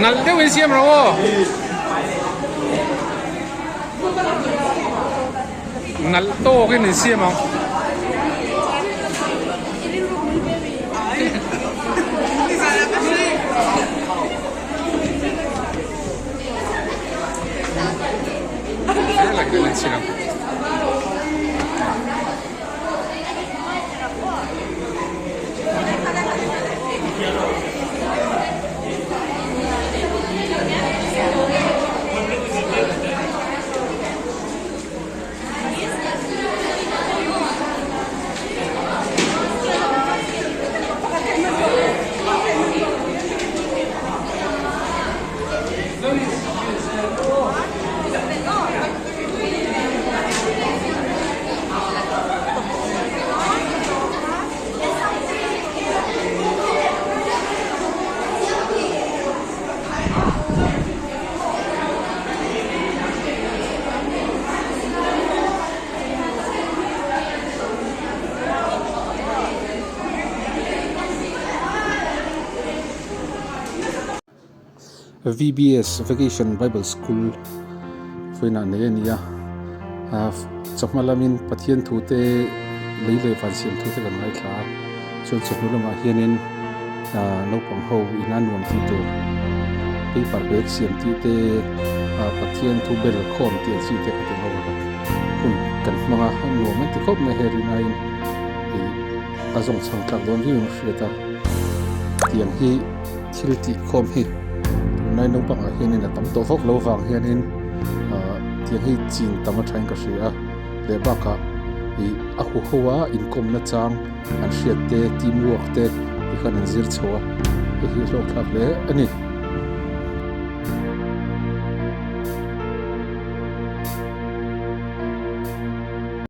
Nalh deuhin siam rawh aw. Nalh tawkin in siam ang. VBS Vacation Bible School vawiinah nei a ni a ah chawhma lamin Pathian thu te lei leh van siam thu te kan ngaithla a chuan chawhnu lamah hianin ah naupang ho ina nuam tih tur paper bag siam tih te ah Pathian thu bel khawm tih ang chi te kha ti ho a hun kan hmang a nuam an ti khawp mai hei rinain ih a zawng chhang tlak dawn viau in a hriat a tiang hi. Thil tih khawm hi tunlai naupangah hianin a tam tawh vak lo vang hianin ahh tiang hi chin tam a thain ka hria a leh bakah ih a hu ho a inkawmna chang an hriat te team work te tikhan an zir chho a hei hi a hlawk thlak hle a ni.